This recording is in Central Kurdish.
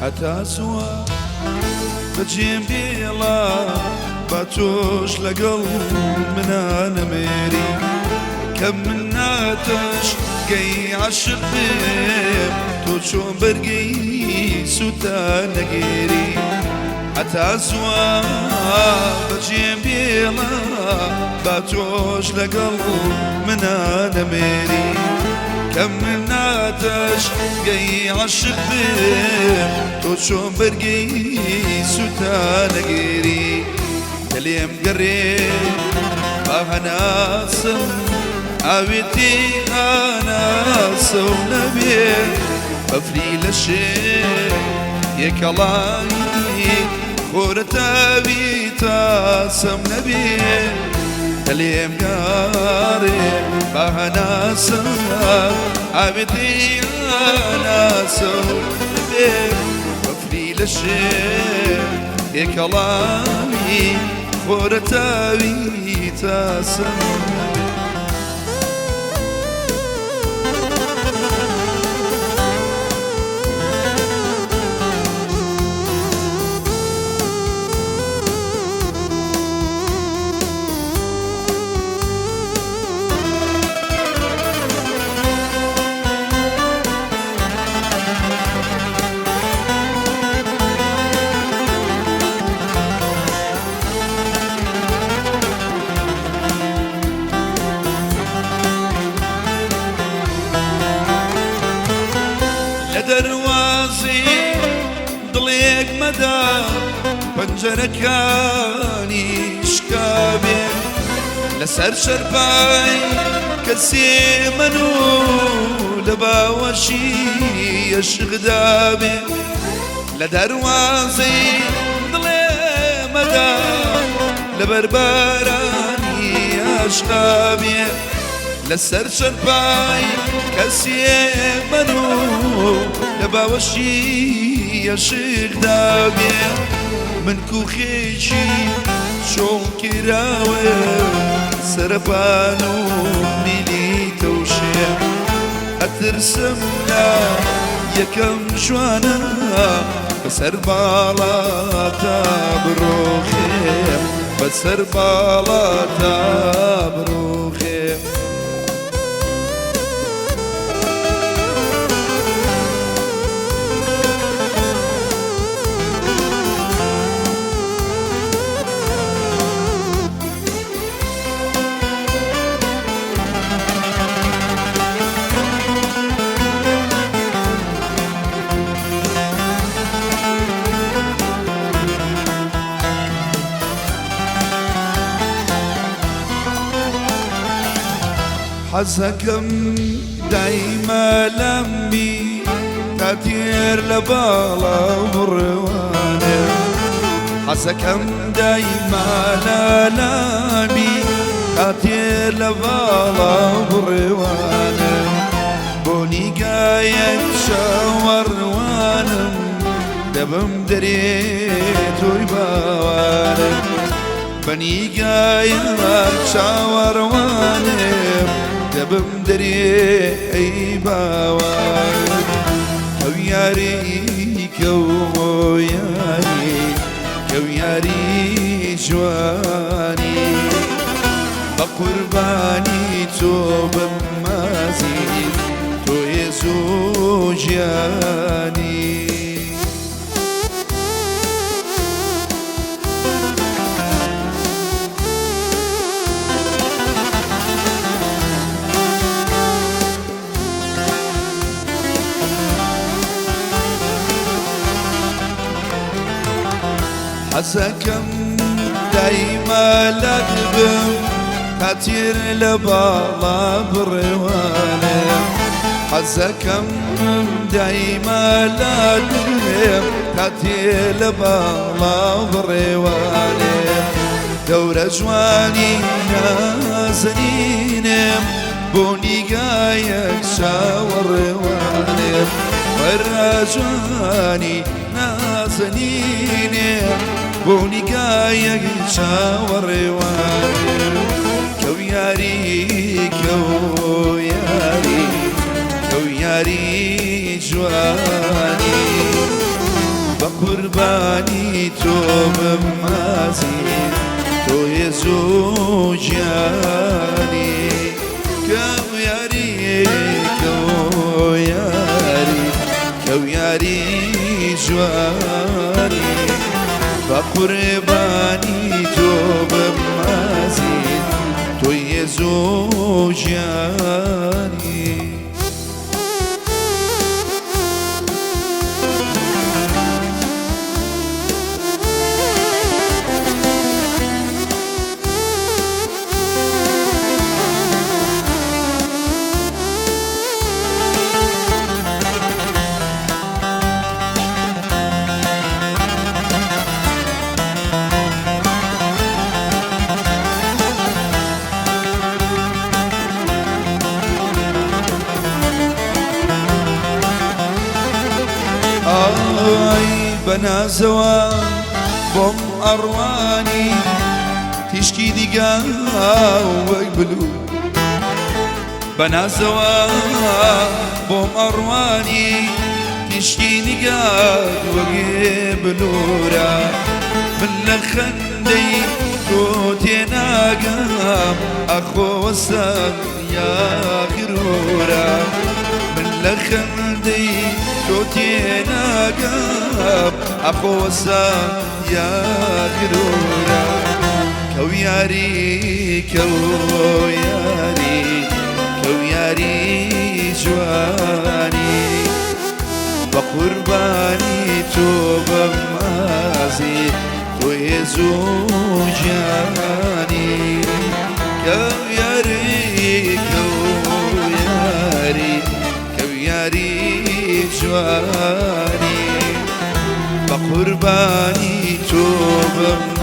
هەتا زووە بەجێم بێڵە با تۆش لەگەڵ منا نەمێری کە من ناتەش گەی عەشق بێم تۆ چۆن بەرگەی سووتان نەگێری هەتا زووە بەجێم بێڵە با تۆش لەگەڵ منا نەمێری کە من ناتەش گەی عەشق بێم تۆ چۆن بەرگەی سووتان نەگێری کە لێم گەڕێ با هەناسم ئاوێتی ئاناسە و نەبێ بەفری لەشێ یەکەڵایی خۆرەتاوی تاسەم نەبێ کە لێم گەڕێ با هەناسم ئاوێتی ئاناسە و نەبێ بەفری لەشێ تێکەڵاوی خۆرەتاوی تاسەم نەبێ. لە دەروازەی دڵێک مەدە پەنجەرەکانی شکابێ لەسەر شەرپای کەسێ مەن و لە باوەشی یەشقدا بێ لە دەروازەی دڵێ مەدا لەبەر بارانی عەشقا بێ لەسەر شەرپای کەسێ مەن و لە باوەشی یەشقدا بێ من کوخێکی چۆڵ کراوە سەرپان و میلی تەوشێ ئەترسم لە یەکەم جوانە بەسەر باڵاتا بڕۆخێ بەسەر باڵاتا بڕۆخێ. حەزەکەم دایمە لەمبی تا تێر لە باڵا بڕوانێ حەزەکەم دایمە لەلامی تا تێر لە باڵا بڕوانێ بۆ نیگایەک چاوەڕوانم دەبم دەرێ تۆی باوانم بە نیگایەک چاوەڕوانم دەبم دەرێ ئەی باوانم کەو یاری کەو یاری کەو یاری جوانی بە قوربانی تۆ بم مازی تۆ هێز و گیانی. حەزەکەم دایمە لات بم تا تێر لە باڵا بڕێوانێ حەزەکەم دایمە لات بم تا تێر لە باڵا بڕێوانێ دەورە جوانی نازەنینم بۆ نیگایەک چاوەڕێوانێم وەرە جوانی نازەنینێ بۆ نیگایەک چاوەڕێوانێ کەو یاری کەو یاری کەو یاری جوانی. تۆ بمازی تۆ هێز و گیانی. کەو یاری، کەو یاری، کەو یاری جوانی، بە قوربانی تۆ بمازی تۆ هێز و گیانی. ئای بەنازەوە بۆم ئەڕوانی، تیشکی دیگە وەک بلوو. بەنازەوە بۆم ئەڕوانی، تیشکی نیگا وەگێ بلوورە. من لە خەندەی تۆ تێناگەم، ئەخۆ وەسان یا غرورە. من لە خەندەی تۆ تێناگەم، ئەخۆ وەسان یا غرورە. کەو یاری، کەو یاری، کەو یاری جوانی، بە قوربانی تۆ بەمازی تۆ هێز و گیانی. کەو یاری، کەو یاری، کەو یاری جوانی، بە قوربانی تۆ بم.